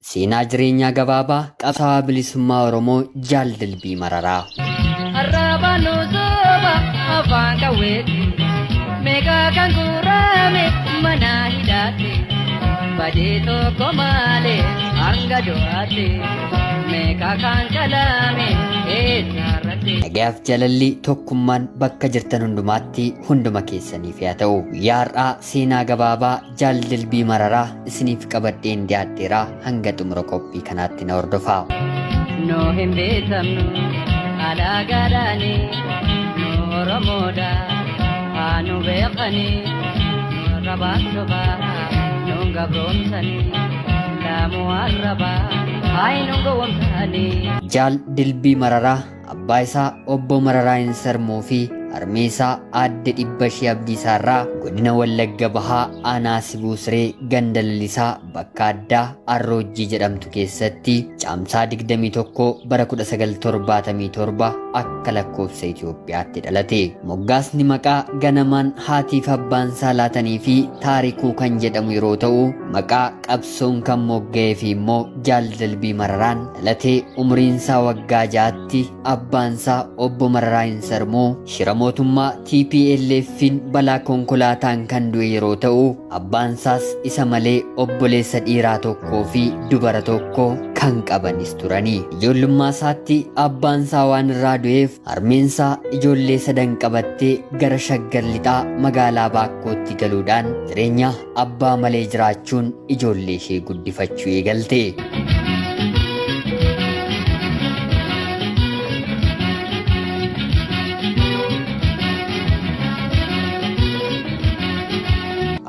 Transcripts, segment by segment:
Seenaa jireenyaa gabaabaa qabsaawaa bilisummaa Oromoo Jaal Dilbii Mararaa. Arraba nu soba afaan qawweeti meeqa kan guurame mana hidhaatti badii tokko malee hanga du'aatti meeqa kan qalame eessarratti. Nagayaaf jalalli tokkummaan bakka jirtan hundumaatti hunduma keessaniif haa ta'u. Guyyaa har'aa seenaa gabaabaa Jaal Dilbii Mararaa isiniif qabadheen dhiyaadheera hanga xumura qophii kanaatti na hordofaa. Nu hin beekamnu alaagaadhaani nu Oromoodha haa nu beekani nu rabaan sobaa nu gabroomsani laamuu arrabaa haa nu gowwomsani. Jaal Dilbii Mararaa Abbaa isaa Obbo Mararaa Hinsarmuu fi harmee isaa Aadde Dhibbashii Abdiisaa irraa godina Wallagga Bahaa aanaa Sibuu Siree ganda Lalisaa bakka addaa Arroojjii jedhamtu keessatti Caamsaa 21 bara 1977 akka lakkoofsa Itoophiyaatti dhalate. Moggaasni maqaa ganamaan haatiif abbaan isaa laatanii fi Taarikuu kan jedhamu yeroo ta'u, maqaa qabsoon kan mogga'eefi immoo Jaal Dilbii Mararaan dhalatee umuriinsaa waggaa 6tti abbaansaa Obbo Mararaa Hinsarmuu shira mootummaa TPLF'n balaa konkolaataan kan du'e yeroo ta'u, abbaansaas isa malee obboleessa dhiiraa tokkoo fi dubara tokko kan qabanis turani. Ijoollummaa isaatti abbaansaa waan irraa du'eef Harmeensaa ijoollee sadan qabattee gara Shaggar Lixaa magaalaa Baakkootti galuudhaan jireenya abbaa malee jiraachuun ijoollee ishee guddifachuu eegalte.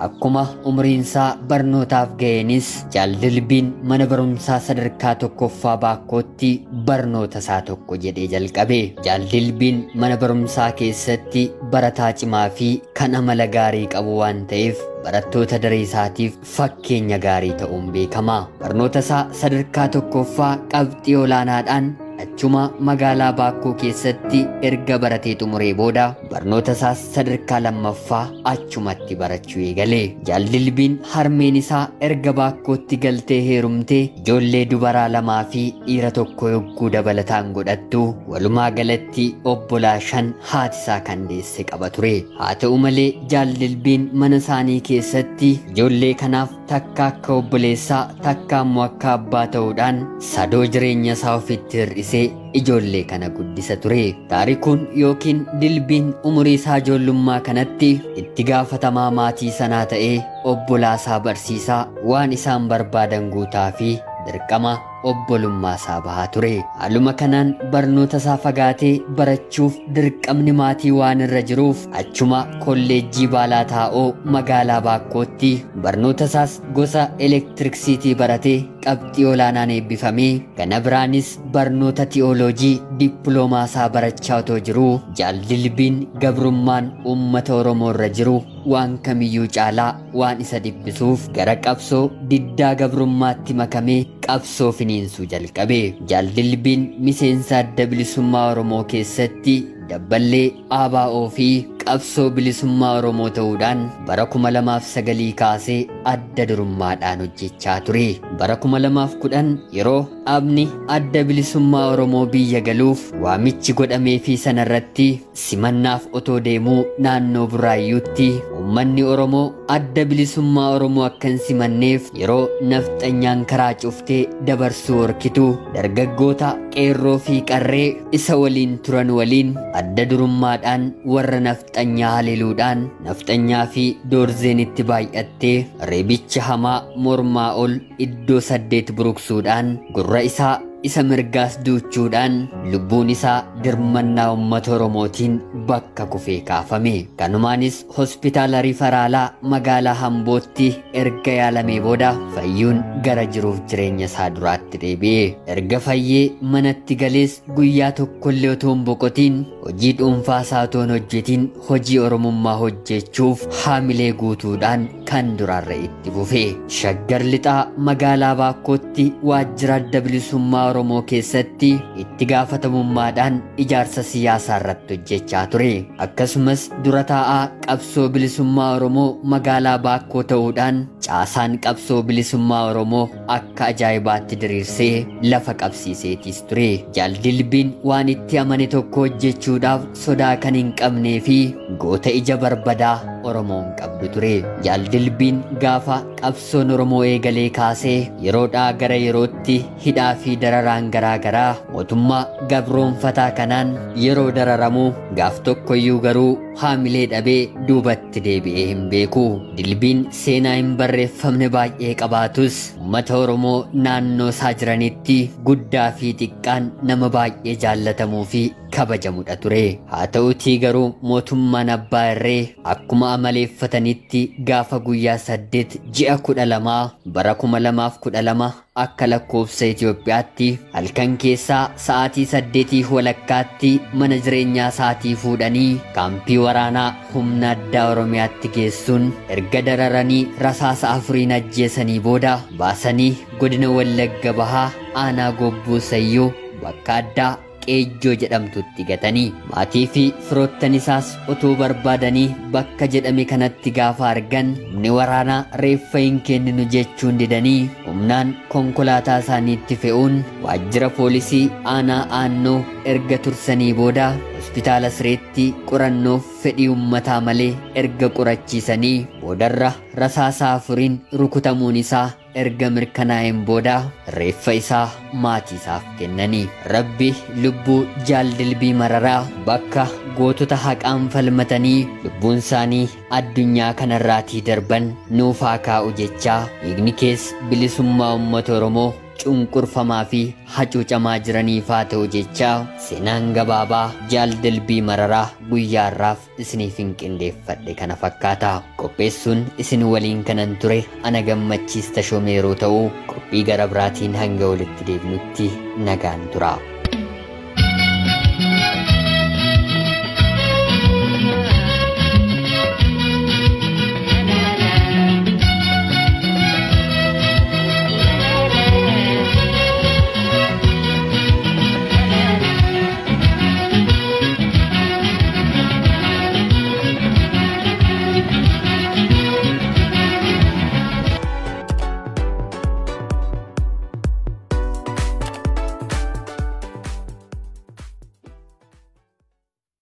Akkuma umriinsaa barnootaaf ga'eenis Jaal Dilbiin mana barumsaa sadarkaa tokkoffaa Baakkootti barnoota isaa tokko jedhee jalqabe. Jaal Dilbiin mana barumsaa keessatti barataa cimaa fi kan amala gaarii qabu waan ta'eef barattoota daree isaatiif fakkeenya gaarii ta'uun beekama. Barnoota isaa sadarkaa tokkoffaa qabxii olaanaadhaan achuma magaalaa Baakkoo keessatti erga baratee xumuree booda barnoota isaas sadarkaa lammaffaa achumatti barachuu eegale. Jaal Dilbiin harmeen isaa erga Baakkootti galtee heerumtee ijoollee dubaraa lamaa fi dhiira tokko yogguu dabalataan godhattu walumaa galatti obbolaa 5 haati isaa kan deesse qaba ture. Haa ta'u malee Jaal Dilbiin mana isaanii keessatti ijoollee kanaaf takka akka obboleessaa takka ammoo akka abbaa ta'uudhaan sadoo jireenya isaa ofitti hir'isee ijoollee kana guddisa ture. Taarikuun yookiin Dilbiin umurii isaa ijoollummaa kanatti itti gaafatamaa maatii sanaa ta'ee obbolaa isaa barsiisaa waan isaan barbaadan guutaa fi dirqama obbolummaa isaa bahaa ture. Haaluma kanaan barnoota isaa fagaatee barachuuf dirqamni maatii waan irra jiruuf achuma kolleejjii Baalaa Taa'oo magaalaa Baakkootti barnoota isaas gosa elektiriksiitii baratee qabxii olaanaan eebbifamee gana biraanis barnoota ti'ooloojii dippiloomaa isaa barachaa otoo jiruu Jaal Dilbiin gabrummaan uummata Oromoo irra jiru waan kamiyyuu caalaa waan isa dhiphisuuf gara qabsoo diddaa gabrummaatti makamee qabsoo finiinsuu jalqabe. Jaal Dilbiin miseensa Adda Bilisummaa Oromoo keessatti dabballee ABO fi qabsoo bilisummaa Oromoo ta'uudhaan bara 2009 kaasee adda durummaadhaan hojjechaa ture. Bara 2010 yeroo dhaabni Adda Bilisummaa Oromoo biyya galuuf waamichi godhameefii sanarratti Simannaaf otoo deemuu naannoo Buraayyuutti uummanni Oromoo Adda Bilisummaa Oromoo akka hin simanneef yeroo nafxanyaan karaa cuftee dabarsuu horkitu dargaggoota qeerroo fi qarree isa waliin turan waliin adda durummaadhaan warra nafxanyaa haleeluudhaan nafxanyaa fi doorzeen itti baay'attee reebicha hamaa mormaa ol iddoo 8 buruksuudhaan gurra isaa isa mirgaas duuchuudhaan lubbuun isaa dirmannaa uummata Oromootiin bakka kufee kaafame. Kanumaanis hospitaala Rifaraalaa magaalaa Hambootti erga yaalamee booda fayyuun gara jiruuf jireenya isaa duraatti deebi'e. Erga fayyee manatti galees guyyaa tokkollee otoo hin boqotiin hojii dhuunfaa isaa otoo hin hojjetiin hojii Oromummaa hojjechuuf haamilee guutuudhaan kan duraarra itti fufe. Shaggar Lixaa magaalaa Baakkootti waajjira Adda Bilisummaa Oromoo keessatti itti gaafatamummaadhaan ijaarsa siyaasaa irratti hojjechaa ture. Akkasumas dura taa'aa qabsoo bilisummaa Oromoo magaalaa Baakkoo ta'uudhaan caasaan qabsoo bilisummaa Oromoo akka ajaa'ibaatti diriirsee lafa qabsiiseetiis ture. Jaal Dilbiin waan itti amane tokko hojjechuudhaaf sodaa kan hin qabnee fi goota ija barbadaa Oromoon qabdu ture. Jaal Dilbiin gaafa qabsoon Oromoo eegalee kaasee yeroodhaa gara yerootti hidhaa fi dararaan garaa garaa mootummaa gabroonfataa kanaan yeroo dararamu gaaf tokkoyyuu garuu haamilee dhabee duubatti deebi'ee hin beeku. Dilbiin seenaa hin barreeffamne baay'ee qabaatus uummata Oromoo naannoo isaa jiranitti guddaa fi xiqqaan nama baay'ee jaallatamuu fi kabajamudha ture. Haa ta'utii garuu mootummaan abbaa irree akkuma amaleeffatanitti gaafa guyyaa 8 ji'a 12 bara 2012 akka lakkoofsa Itoophiyaatti halkan keessaa sa'aatii 8 walakkaatti mana jireenyaa isaatii fuudhanii kaampii waraanaa humna addaa Oromiyaatti geessuun erga dararanii rasaasa 4 ajjeesanii booda baasanii godina Wallagga Bahaa aanaa Gobbuu Sayyoo bakka addaa Qeejjoo jedhamtutti gatanii maatii fi firoottan isaas otoo barbaadanii bakka jedhame kanatti gaafa argan humni waraanaa reeffa hin kenninu jechuun didanii humnaan konkolaataa isaaniitti fe'uun waajjira poolisii aanaa Aannoo erga tursanii booda hospitaala Sireetti qorannoof fedhii ummataa malee erga qorachiisanii boodarra rasaasa 4n rukutamuun isaa erga mirkanaa'een booda reeffa isaa maatii isaaf kennanii. Rabbi lubbuu Jaal Dilbii Mararaa bakka gootota haqaan falmatanii lubbuun isaanii addunyaa kanarraatii darban nuuf haa kaa'u jechaa dhiigni kees bilisummaa uummata Oromoo cunqurfamaa fi hacuucamaa jiraniif haa ta'u jechaa seenaan gabaabaa Jaal Dilbii Mararaa guyyaa har'aaf isiniif hin qindeeffadhe kana fakkaata. Qopheessuun isin waliin kanan ture ana Gammachiis Tashoomee yeroo ta'u, qophii gara biraatiin hanga walitti deebinutti nagaan tura.